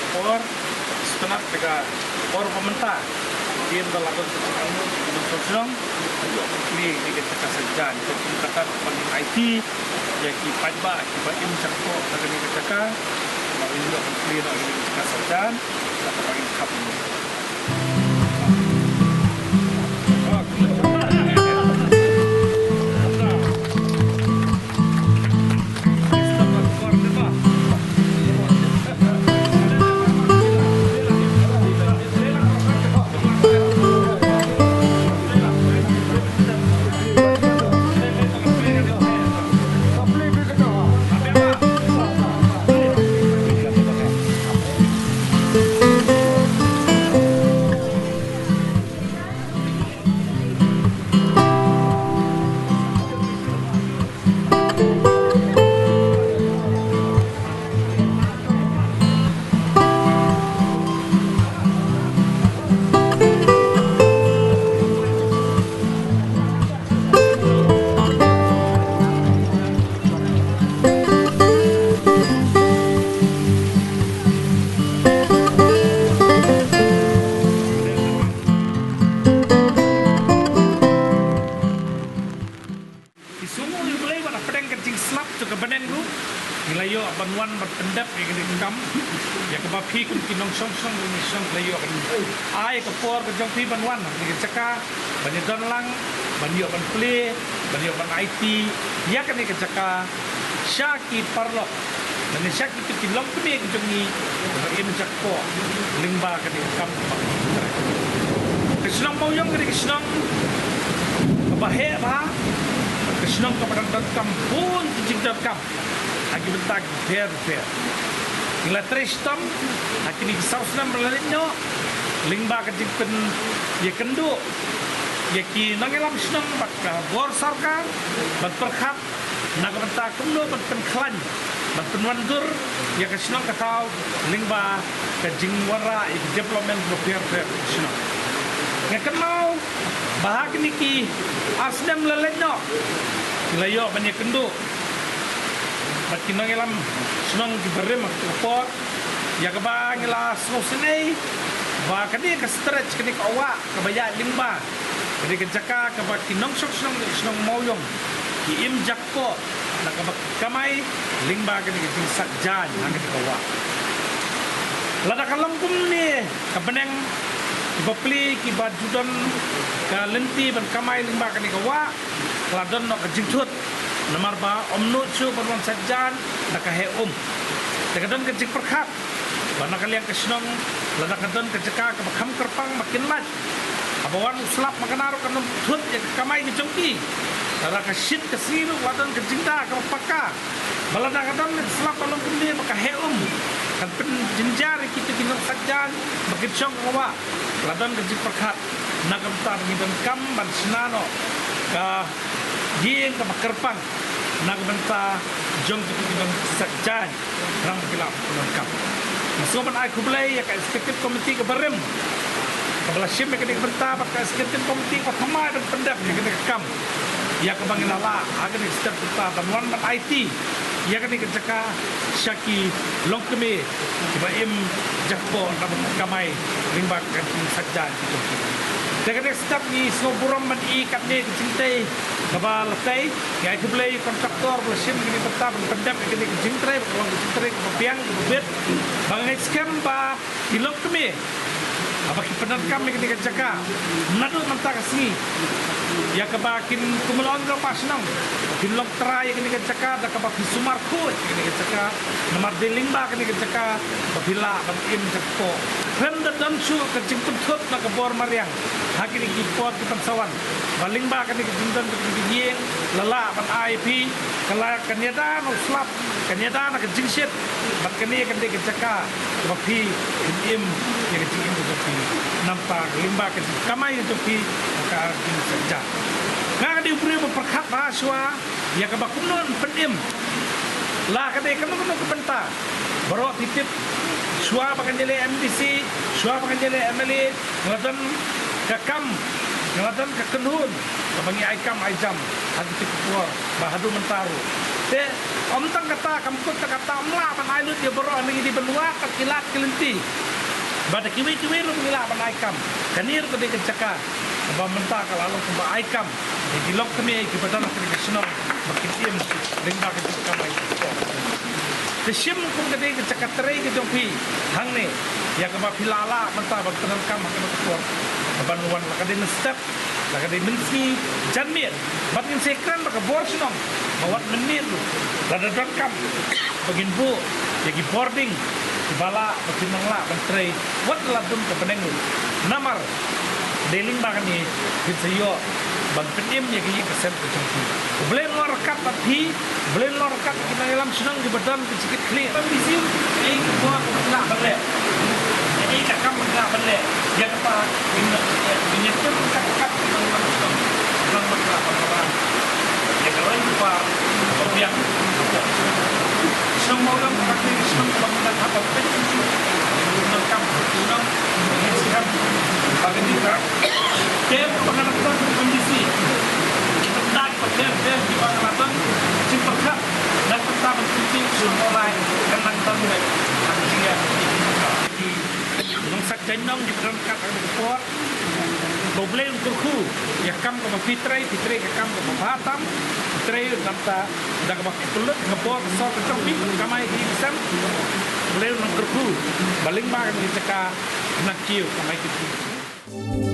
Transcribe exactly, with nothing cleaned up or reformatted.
ka por, sngewtynnat da ka por ba mynta. Ïa ba la don ka jingangnud jong ki nongshong shnong, ïa ka plie ïa ka jaka saitjaiñ, ka jingkata ban aiti ïa ki paidbah kiba im jakpoh na kane ka jaka, ba ngin ïoh ban plie na kane ka jaka saitjaiñ, da kaba ngin khap. Ki sngewnguh ïa U Blei ba la pdeng ka jingslap jong ka bneng ruh, ngi la ïoh ban wan ban pyndep ïa kane ka kam. Ïa kaba phi kum ki nongshong shnong, ki nongshong shnong la ïoh ban ai ka por ka jong phi ban wan ha kane ka jaka, ban ïa don lang, ban ïoh ban plie, ban ïoh ban aiti ïa kane ka jaka sha ki paralok. Lane sha kito ki longkmie ki jong ngi kiba im jakpoh lyngba kane ka kam kaba ngi trei. Ka shnong Mawïong ka dei ka shnong kaba heh bha, ka shnong kaba dang donkam bun ki jingdonkam ha ki bynta ki bapher bapher. Ngi la trei shitom ha kine ki saw snem ba la leit noh lyngba ka jingpynïakynduh ïa ki nongïalam shnong bad ka bor sorkar ban pyrkhat na ka bynta kumno ban pynkhlaiñ, ban pynwandur ïa ka shnong ka thaw lyngba ka jingwanrah ïa ka development bapher bapher ka shnong. Nga kynmaw ba ha kine ki ar snem la leit noh, ngi la ïoh ban ïakynduh bad ki nongïalam shnong kiba rim ha ka por, ïa kaba ngi la sngewsynei ba kane ka stretch, kane ka wah kaba ïaid lyngba, kane ka jaka kaba ki nongshong shnong, shnong Mawïong ki im jakpoh na kaba kamai lyngba kane ka jingsak jaiñ ha kane ka wah. Lada ka long kumne ka bneng, kiba plie, kiba ju don ka lynti ban kamai lyngba kane ka wah, ka la don noh ka jingthut. Namar ba ym nud shuh ban wan sait jaiñ da ka heh um. Te ka don ka jingpyrkhat ba na ka liang ka shnong, lada ka don ka jaka kaba kham kyrpang ba kin lait, haba wan u slap ma kane ruh kan ym thut ïa ka kamai ka jong ki. Lada ka shit ka sngi ruh la don ka jingda kaba paka. Ba lada ka don ka slap ba long kumne ba ka heh um, kan pynjynjar ïa kita ki nongsait jaiñ ba kin shong ha ka wah. La don ka jingpyrkhat na ka bynta ba ngi donkam ban shna noh ka ïing kaba kyrpang na ka bynta jong kito ki nongsait jaiñ, tang ba ki lah ban pyndonkam. Nga sngewbha ban ai khublei ïa ka executive committee kaba rim kaba la shim ïa kane ka bynta, bad ka executive committee kaba thymmai ban pyndep ïa kane ka kam. ïa kaba ngi la lah ha kane ka step mynta ban wan ban aiti ïa kane ka jaka sha ki longkmie kiba im jakpoh na ban kamai lyngba ka jingsakjia jong ki. Te kane ka step ngi sngewburom ban i katne ka jingtei kaba la tei. Ngi ai khublei ïa u kontraktor ba la shim kane ka bynta ban pyndep ïa kane ka jingtrei ba ka long ka jingtrei kaba biang kaba bit. Ba ngi ngeit skhem ba ki longkmie haba ki pyndonkam ïa kane ka jaka naduh mynta ka sngi, ïa kaba kin kum long jong pa shnong, kin long trai ïa kane ka jaka da kaba phi sumar khuid ïa kane ka jaka. Namar dei lyngba kane ka jaka ba phi lah ban im jakpoh. Khlem da don shuh ka jingpynthut na ka bor mariang ha kine ki por ki pan sa wan, ba lyngba kane ka jingdon jong kine ki ïing la lah ban ai phi ka la ka ïada na u slap, ka ïada na ka jingshit. Bad kane ka dei ka jaka kaba phi phin im ïa ka jingim ka jong phi, namar lyngba ka jingkamai ka jong phi ha ka jingsakjia. Nga ka dei u briew ba pyrkhat bha shuwa ïa kaba kumno ban pynim. La ka dei kano kano ka bynta, baroh phi tip, shuwa ba kan ïaleh MDC, shuwa ba kan ïaleh MLA, nga la don ka kam, nga la don ka kynhun kaba ngi ai kam ai jam ha kito ki por ba haduh mynta ruh. Te ym tang kata, kam kut tang kata, ym lah ban ai lut ïa baroh, ngi dei ban wad bad ki lad ki lynti ba da kiwei kiwei ruh ngi lah ban ai kam. Kane ruh ka dei ka jaka ba mynta ka la long kumba ai kam ïa ki longkmie kiba don ha kane ka shnong ba kin im lyngba ka jingkamai. Te shim kum ka dei ka jaka trei ka jong phi hangne, ïa kaba phi la lah mynta ban pyndonkam ha kane ka por, ban wan la ka dei mynstep, la ka dei mynsngi janmiet. Bad ngin sa ïakren bad ka bor shnong ba wat mynmiet ruh lada donkam ba ngin buh ïa ki boarding kiba lah ba kin nang lah ban trei wat la dum ka bneng ruh. Namar dei lyngba kane kin sa ïoh ban pynim ïa ka ïing ka sem ka jong phi. U Blei un long ryngkat bad phi, U Blei un long ryngkat bad ki nongïalam shnong kiba don ka jingkitkhlieh. Ba phi siew ei ka bor ba phi lah ban leh, ei ka kam ba phi lah ban leh, ïa kata ngin ïa, ngin ïa tip ryngkat ryngkat ki nongïalam shnong, shnong ba phi lah ban rah ïa ka roi ka par ba biang. Shnong Mawlong ka dei ka shnong kaba ngi la hap ban peit shuh shuh. Nongkam, nong, ngi sngewkam ba ka dei ka tem kaba ngi la don ka MDC. Ki bynta kiba them them kiba ngi la don, jingpyrkhat na ka bynta ban pynti shnong Mawlai kan nang don beit ha ka jingïaid. Ki nongsak jaiñ nong kiba don kat ha ka por. Ba U Blei un kyrkhu ïa ka kam kaba phi trei, phi trei ka kam kaba bha tam, phi trei namar da kaba phi pynlut ka bor ka sor ka jong phi ban kamai ïing sem. U Blei un kyrkhu ba lyngba kane ka jaka nang kiew kamai kiew.